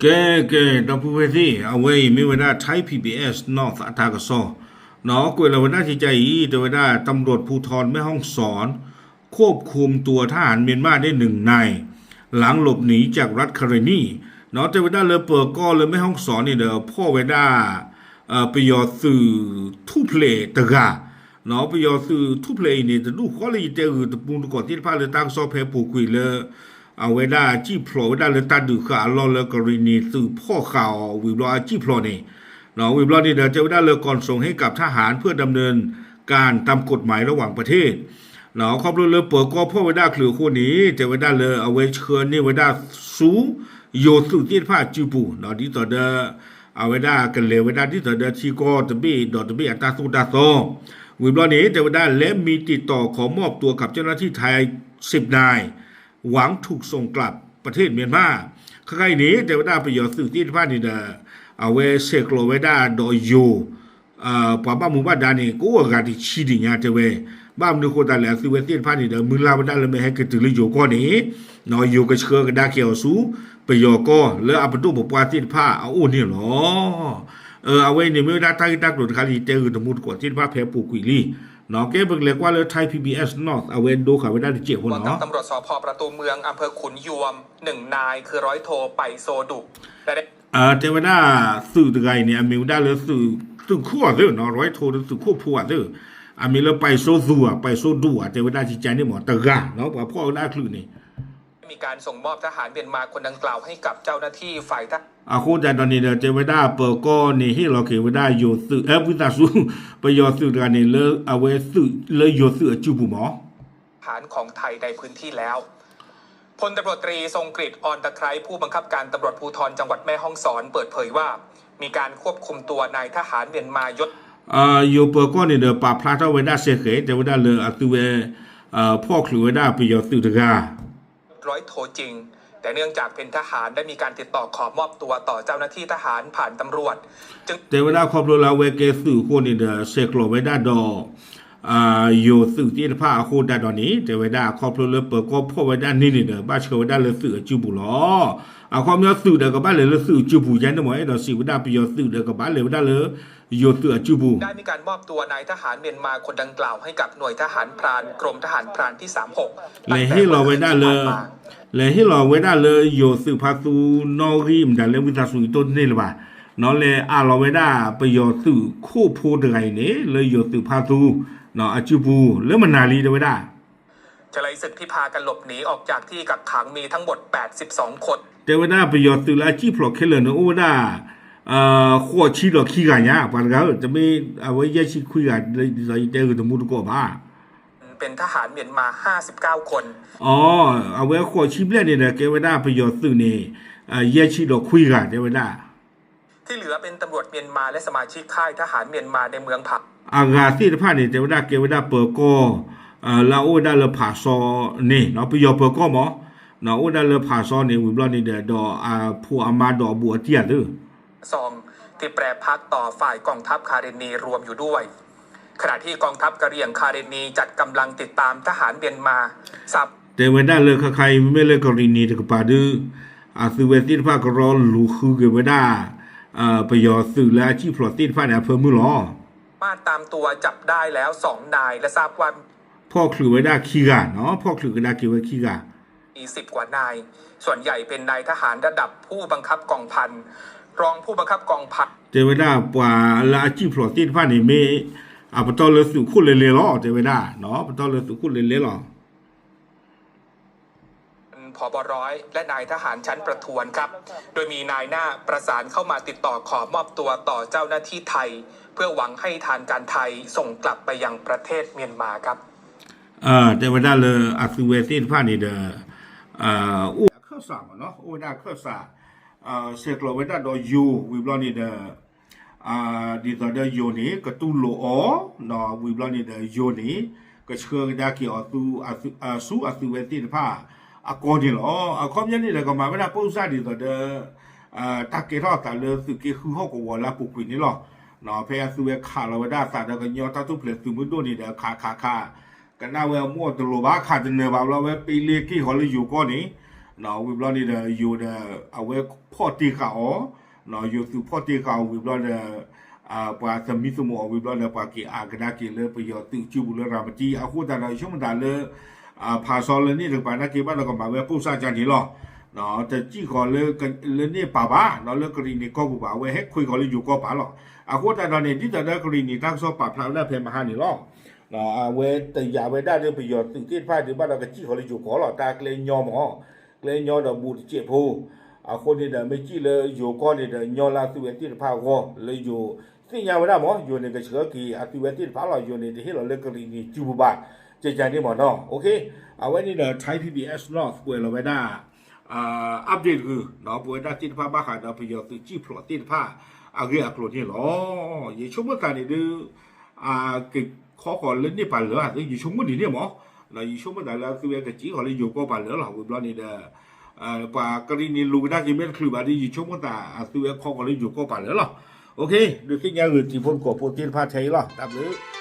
ကဲ ကဲ ဒီပုၢ်ဝဲၢ်သ့ၣ် အဝဲအံၤမ့ၢ်ဝဲဒၣ် Thai PBS North အတၢ်ကစီၣ် ကွဲးလီၤဝဲဒၣ်ကကါအံၤ တဲဝဲဒၣ် ตำรวจภูธรแม่ฮ่องสอน ควบคุมตัวทหารเมียนมาได้หนึ่งนาย หลังหลบหนีจากรัฐคาเรนี တဲဝဲဒၣ်လၢပၢၤကီၢ်လၢ แม่ฮ่องสอน န့ၣ်ဒီး ဖီၣ်ဝဲဒၣ် ပယီၤသုးထူၣ်ဖျဲးတဂၤ ပယီၤသုးထူၣ်ဖျဲးအံၤန့ၣ် တဒူၣ်ဃီလၢယတဲဂုာ်တမူတကိးသ့ၣ်တဖၣ်လၢတၢ်ကစီၣ်ဖဲပူၤကွံာ်လၢ အဝဲဒၣ်စံၣ်ဖျိးဝဲဒၣ်လၢတၢ်ဒုးဃာ်အလီၢ်လၢကရံၣ်နံၤသုးဖီၣ်ဃာ်အီၤဝံၤဘျီအစံၣ်ဖျိးန့ၣ် ဝံၤဘျီန့ၣ်ဒီး တဲဝဲဒၣ်လၢ ก่อนส่งให้กับทหารเพื่อดำเนินการตามกฎหมายระหว่างประเทศ ခီဖျိလၢပၢၤကီၢ်ဖီၣ်ဝဲဒၣ်ချုးအဃိန့ၣ် တဲဝဲဒၣ်လၢအဝဲဆှၢန့ၢ်ဝဲဒၣ်ဆူ ယိၤသုးသ့ၣ်တဖၣ်အစုပူၤ ဒ်သိးဒီး အဝဲဒၣ်ကလဲၤဝဲဒၣ်ဒ်သိးဒီး ထံကီၢ်တဘ့ၣ်ဒီးတဘ့ၣ်အတၢ်သိၣ်တၢ်သီ ဝံၤဘျီန့ၣ် တဲဝဲဒၣ် และมีติดต่อขอมอบตัวกับเจ้าหน้าที่ไทยสิบนาย หวังถูกส่งกลับประเทศเมียนมา ခဲခါအံၤန့ၣ် တဲဝဲဒၣ်ပယီၤသုးသ့ၣ်တဖၣ်န့ၣ်ဒီး အဝဲဆဲးကျိးဝဲဒၣ်ဒီးယိၤ ပှၤဘၣ်မူဘၣ်ဒါန့ၣ် ကအိၣ်အဂၤတဆံဒံးညါတဲဝဲ ဘၣ်မနုၤဃိသတးလဲၣ် အသုဝဲသ့ၣ်တဖၣ်န့ၣ်ဒီး မုၢ်လၢ်ဝဲဒၣ်လၢမ့ၢ်ဟဲက့ၤတုၤလၢယိၤကီၢ်န့ၣ် ယိၤကဆှၢကဒါက့ၤအီၤဆူ ပယီၤကီၢ်လၢအပဒိၣ်ပပှၢ်သ့ၣ်တဖၣ်အအိၣ်န့ၣ်လီၤ. အဝဲအံၤန့ၣ် မ့ၢ်ဝဲဒၣ်တၢ်ဂ့ၢ်တၢ်ကျိၤတခါလၢယတဲဂုာ်တမူတကိးသ့ၣ်တဖၣ်ဖဲပူၤကွံာ်လံ ကဲပကလဲၤကွၢ်လၢ Thai PBS North အဝဲဒိဃာ်ဝဲဒၣ်တစဲးဖိန့ၣ်လီၤ ตำรวจสภ.ประตูเมืองอำเภอขุนยวม หนึ่งนาย คือร้อยโท ไปโซดุ တဲဝဲဒၣ် သုးတဂၤအံၤန့ၣ် အမ့ၢ်ဝဲဒၣ်လၢ သုးခိၣ်အသုးနီၤ ร้อยโท ဒီးသုးခိၣ်ဖိအသုး အမ့ၢ်လၢ ไปโซดุ อ่ะ ไปโซดุ อ่ะ တဲဝဲဒၣ်ကကါန့ၣ်မ့ၢ် တဂၤနီၤ ပှၤဖီၣ်ဝဲဒၣ်ချုးန့ၣ် มีการส่งมอบทหารเมียนมาคนดังกล่าวให้กับเจ้าหน้าที่ฝ่ายทหาร အဃိသတးဒီးန့ၣ်ဒီး တဲဝဲဒၣ်ပၢၤကီၢ်န့ၣ် ဟ့ၣ်လီၤက့ၤဝဲဒၣ်ယိၤသုး အဲ ဝံသးစူၤ ပယီၤသုးတဂၤန့ၣ် လၢအဝဲသုးလၢယိၤသုးအစုပူၤမ့ၢ် ทหารของไทยในพื้นที่แล้ว พลตำรวจตรีทรงกฤษ อ่อนตะไคร้ ผู้บังคับการตำรวจภูธรจังหวัดแม่ฮ่องสอนเปิดเผยว่า มีการควบคุมตัวนายทหารเมียนมายศ ယိၤပၢၤကီၢ်န့ၣ်ဒီး ပာ်ဖျါထီၣ်ဝဲဒၣ်စဲဃဲး တဲဝဲဒၣ်လၢအသုဝဲ ဖီၣ်ချုးဝဲဒၣ်ပယီၤသုးတဂၤ ร้อยโทจริง แต่เนื่องจากเป็นทหารได้มีการติดต่อขอมอบตัวต่อเจ้าหน้าที่ทหารผ่านตำรวจ จึง တဲဝဲဒၣ်ခီဖျိလၢအဝဲကဲသုးအဃိန့ၣ်ဒီး ဆဲးကျိးဝဲဒၣ်ဒီး ယိၤသုးသ့ၣ်တဖၣ်အဃိသတးဒီးန့ၣ် တဲဝဲဒၣ်ခီဖျိလၢပၢၤကီၢ်ဖီၣ်ဝဲဒၣ်န့ၣ်န့ၣ်ဒီး ဘၣ်ဆှၢဝဲဒၣ်လၢသုးအစုပူၤလီၤ. အခီပညီသုးဒီးကဘၣ်လဲၤလၢသုးအစုပူၤယါန့ၣ်မ့ၢ် အဲၣ်ဒိးစံးဝဲဒၣ်ပယီၤသုးဒီးကဘၣ်လဲၤဝဲဒၣ်လၢ ယိၤသုးအစုပူၤ ได้มีการมอบตัวนายทหารเมียนมาคนดังกล่าวให้กับหน่วยทหารพรานกรมทหารพรานที่ สามหก လဲၤဟ့ၣ်လီၤဝဲဒၣ်လၢ လဲၤဟ့ၣ်လီၤဝဲဒၣ်လၢယိၤသုးဖါသူနီၣ်ဂံၢ်မတၤလၢဝံသးစူၤအံၤတိၢ်တန့ၢ်လၢၤဘၣ်, နီၣ်လဲၤအးလီၤဝဲဒၣ်ပယီၤသုးခိၣ်ဖိတဂၤအံၤန့ၣ် လၢယိၤသုးဖါသူ အစုပူၤ လၢမနၤလံတဲဝဲဒၣ် ชายศึกที่พากันหลบหนีออกจากที่กักขังมีทั้งหมด แปดสิบสอง คน တဲဝဲဒၣ်ပယီၤသုးလၢအစံၣ်ဖျိးခဲလၢာ်န့ၣ် အိၣ်ဝဲဒၣ် ဃိးဆံဒီးခံဂၤညါ ပှၤတဂၤဧၢ တမ့ၢ်အဝဲယဲၢ်ဆံခွံဂၤ ဒ်သိးယတဲဂ့ၤတမူတကိးဘၣ် เป็นทหารเมียนมา ห้าสิบเก้า คน အဝဲဃိးဆံဘျဲၣ်န့ၣ်ဒီး ကဲဝဲဒၣ်ပယီၤသုးန့ၣ် ယဲၢ်ဆံဒီးခွံဂၤ တဲဝဲဒၣ် ที่เหลือเป็นตำรวจเมียนมาและสมาชิกค่ายทหารเมียนมาในเมืองผัก အဂၤသ့ၣ်တဖၣ်န့ၣ် တဲဝဲဒၣ်ကဲဝဲဒၣ်ပၢၤကီၢ် လၢအအိၣ်ဝဲဒၣ်လၢဖးစီန့ၣ် ပယီၤပၢၤကီၢ်မ့ၢ် အိၣ်ဝဲဒၣ်လၢဖးစီန့ၣ် ဝံၤဘျီန့ၣ်ဒီး ဒီးအဖိအမါဒီးအဘူးအတံၢ်အသုး ที่แปรพักต่อฝ่ายกองทัพคาเรนีรวมอยู่ด้วย ขณะที่กองทัพกะเหรี่ยงคาเรนีจัดกำลังติดตามทหารเมียนมา တဲဝဲဒၣ်လၢခဲခါအံၤ မ့မ့ၢ်လၢကရံၣ်နံၤတကပၤဒီး အသုဝဲသ့ၣ်တဖၣ်ကရီလူၤဃုက့ၤဝဲဒၣ် ပယီၤသုးလၢအစံၣ်ဖျိးသ့ၣ်တဖၣ်န့ၣ် အဖၢမုၢ်လီၤ สามารถตามตัวจับได้แล้วสองนายและทราบว่า ဖီၣ်ချုးဝဲဒၣ်ခံဂၤနီၤ ဖီၣ်ချုးကဒါက့ၤဝဲခံဂၤ มีสิบกว่านาย ส่วนใหญ่เป็นนายทหารระดับผู้บังคับกองพัน รองผู้บังคับกองพัน တဲဝဲဒၣ်ပှၤလၢအစံၣ်ဖျိးသ့ၣ်တဖၣ်န့ၣ်မ့ၢ် အပတီၢ်လၢသုးခိၣ်လဲၤလဲၤလီၤ တဲဝဲဒၣ် ပတီၢ်လၢသုးခိၣ်လဲၤလဲၤလီၤ ผบ.ร้อย และนายทหารชั้นประทวนครับ โดยมีนายหน้าประสานเข้ามาติดต่อขอมอบตัวต่อเจ้าหน้าที่ไทย เพื่อหวังให้ทางการไทยส่งกลับไปยังประเทศเมียนมาครับ တဲဝဲဒၣ်လၢအသုဝဲသ့ၣ်တဖၣ်န့ၣ်ဒီး အိၣ်ဝဲဒၣ်ခၢၣ်စးမ့ၢ်နီၤ အိၣ်ဝဲဒၣ်ခၢၣ်စး ဆဲးကျိးဝဲဒၣ်ဒီးယိၤဝံၤဘျီန့ၣ်ဒီး ဒ်သိးဒီးယိၤန့ၣ် ကတူၢ်လိာ်အီၤ ဝံၤဘျီန့ၣ်ဒီးယိၤန့ၣ် ကဆှၢကဒါက့ၤအီၤ ဆူအသုဝဲသ့ၣ်တဖၣ်အကီၢ်န့ၣ်လီၤ. အခီပညီန့ၣ်ဒီး ကမၤဝဲဒၣ်ပိၢ်စၢ်ဒ်သိးဒီး တၢ်ကဲထီၣ်အသးလၢသုးက့ဃုဟီၣ်ကဝီၤလၢအပူၤကွံာ်န့ၣ်လီၤ. ဖဲအသုဝဲခးလီၤဝဲဒၣ်အသးဒီးကညီတၢ်ထူၣ်ဖျဲးသုးမုၢ်ဒိၣ်န့ၣ်ဒီး ခးခးခး ကနၣ်ဝဲအမိၢ်တလိၤဘၣ် ခးတနၢၤဘၣ်ဘျီဝဲ ပ့လ့က့ၢ်ဃီလၢယိၤကီၢ်န့ၣ် ဝံၤဘျီန့ၣ်ဒီး ယိၤဒီး အဝဲဖီၣ်တ့ၢ်ဃာ်အီၤ, ယိၤသုးဖီၣ်တ့ၢ်ဃာ်အီၤဝံၤဘျီဒီး ပှၤသမံသမိးအီၤဝံၤဘျီဒီး ပှၤက့ၤအါကဒါက့ၤလၢပယီၤသုးစုပူၤလၢရၤမတံ အဃိသတးဒီး ယဆိကမိၣ်သးလၢ ဖးစီလၢန့ၣ်တကပၤနာ်က့ဘၣ်ဒီးကမၤဝဲပိၢ်စၢ်ကန့ၣ်လီၤ. တစံၣ်ဃီၤလၢန့ၣ်ပာ်ဘၣ်, ဒီးလၢကရံၣ်နံၣ်ကီၢ်ပူၤဘၣ်, အဝဲဟဲခွံကီၤလၢယိၤကီၢ်ပၤလီၤ. အဃိသတးဒီးန့ၣ် ဒ်သိးဒီးကရံၣ်နံၣ်တၢ်ကစီၣ်ပာ်ဖျါဝဲဒၣ်ဖဲမဟါန့ၣ်လီၤ. အဝဲတယာ်ဝဲဒၣ်ဒီးပယီၤသုးသ့ၣ်တဖၣ်ဒုးဘၣ်ဒီးကစံၣ်ဃီၤလၢယိၤကီၢ်လီၤ. တၢ်ကျဲညီမး, ကျဲညီဒီးဘူးတစဲးဖိ, အဃိန့ၣ်ဒီး မ့ၢ်စံၣ်လၢယိၤကီၢ်န့ၣ်ဒီး ညီလၢအသုးဝဲသ့ၣ်တဖၣ်အဂီၢ် လၢယိၤသ့ၣ်ညါဝဲဒၣ်မး, ယိၤန့ၣ်ကဆှၢက့ၤအသုးဝဲသ့ၣ်တဖၣ်လီၤ. ယိၤန့ၣ်တဟ့ၣ်လီၤလၢကရံၣ်နံၣ်စုပူၤဘၣ်, ကကန့ၣ်မးနီၤ. အဝဲန့ၣ်ဒီး Thai PBS North ကွဲးလီၤဝဲဒၣ် update တဂ့ၤနီၤ, ပဝဲဒၣ်သ့ၣ်တဖၣ်ဘၣ်ဃးဒီးပယီၤသုးစံၣ်ဖျိးသ့ၣ်တဖၣ် အဂ့ၢ်အကျိၤန့ၣ်လီၤ. ယဆိကမိၣ်သးန့ၣ်ဒုး ကခီဃီၤလၢန့ၣ်ပာ်လၢာ်, ယဆိကမိၣ်ဒ်န့ၣ်မး, ယဆိကမိၣ်သးလၢအသုးဝဲကစံၣ်ဃီၤလၢယိၤကီၢ်ပာ်လၢာ်လီၤ. ဝံၤဘျီန့ၣ်ဒီး ပှၤကရံၣ်နံၣ်လူၤကဒါက့ၤမ့ၢ်တချုးဘၣ်ဒီး ယဆိကမိၣ်သးအသုးဝဲခီဃီၤလၢယိၤကီၢ်ပာ်လၢာ်လီၤ. ဒုးသ့ၣ်ညါဂ့ၤတံၤဖိသကိးဖိသ့ၣ်တဖၣ်ထဲအံၤလီၤ. တၢ်ဘျုး